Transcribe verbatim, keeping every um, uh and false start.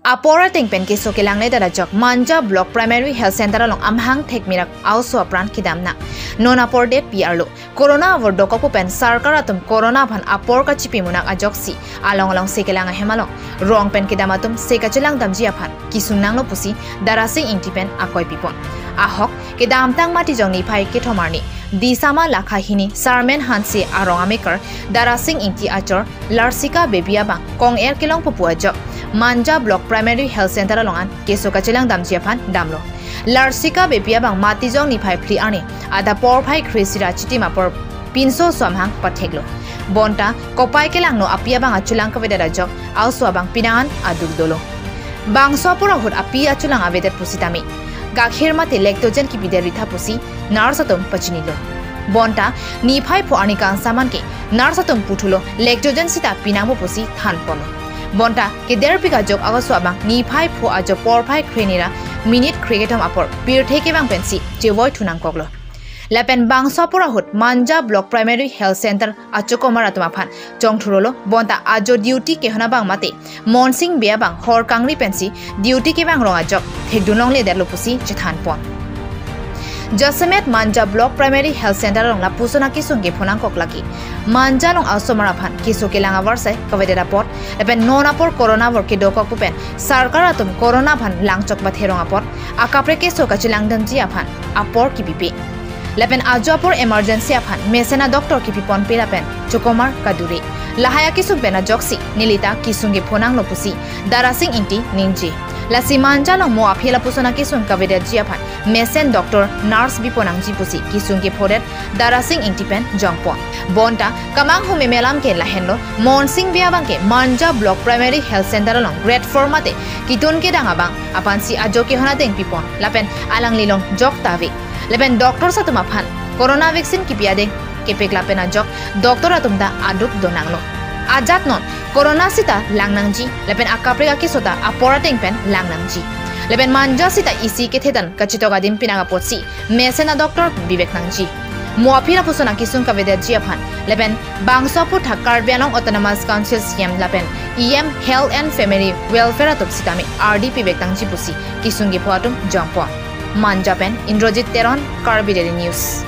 Apor ateng pen keso kelangledet ajok Manja Block Primary Health Center along amahang thekmirak a-oso apran kedam nang. Non apor det pi arlo. Corona avur dokok pu pen sarkar atum corona aphan apor kachipimunak ajoksi along along se kelang ahem along rong pen kedam atum se kachelang damji aphan kesung nanglo pusi Darasing Ingti pen akoi pipon. Ahok kedamtang Matijong niphai kethom arni Disama Lakha hini Sarmen Hanse arong amekar Darasing Ingti achor Larsika Beypi abang kong-er kelongpo pu ajok Manja Block Primary Health Center along an keso kachelang damji aphan damlo. Larsika Beypi abang Matijong niphai phli arni adap porphai kre-isi ra chitim apor pinso aso amahang patheklo. Bonta kopai kelangno api abang achulang kavedet ajok a-oso abang pinangan aduk dolo. Bangso apor ahut api achulang avedet pusitame gakhir mate Lactogen kipidet ritha pusi nurse atum pachinilo. Bonta niphai pho arni kangsam an ke nurse atum puthulo Lactogen sita pinangpo pusi thanponlo. Bonta kederpik ajok a-oso abang niphai pho ajo porphai kre-ini ra minute kre kethom apor pirthe kevang pensi chevoi thu nangkoklo. Lapen bangso apor ahut Manja Block Primary Health Center achokomar atum aphan chongthurolo, bonta ajo duty kehon abang mate Monsing Bey abang hor kangri pensi duty kevang rong ajok thekdun longledetlo pusi chethanpon. Jasemet Manja Block Primary Health Center along lapuson akesung kepho nangkok lake Manja along a-osomar aphan keso kelang avarsai kavedet apot lapen non apor corona avur kedokok pu pen sarkar atum corona aphan langchok batherong apot akaprek keso kachelang damji aphan apor kipipe. Lapen ajo apor emergency aphan mesen a-doctor kipiponpe lapen chokomar kadure. Lahai akesung pen ajoksi nelita kesung kepho nanglo pusi Darasing Ingti ningje. Lasi Manja along mo aphi lapuson akesung kavedetji aphan mesen doctor, nurse biponangji pusi kesung kephodet Darasing Ingti pen jongpon. Bonta kamanghu meme alam ke lahenlo, Monsing Bey abang ke Manja Block Primary Health Center along grade four mate kitun kedang abang aphansi ajo kehon adeng pipon lapen alangli along jok ta ave. Lapen doctors atum aphan corona vaccine kipi adeng kepek lapen ajok doctor atum ta aduk donanglo. Ajat non corona sita lang nangji lapen akaprek akeso ta apor ateng pen lang nangji. Lapen Manja sita isi kethetan kachetok adim pinang apotsi mesen a-doctor bivek nangji. Mo aphi lapuson akesung kavedetji aphan lapen bangso aputhak Karbi Anglong Autonomous Council C E M lapen E M Health and Family Welfare atum sitame ardi pivek nangji pusi kesung kepho atum jongpon. Manja pen Indrajit Teron, Karbi Daily News.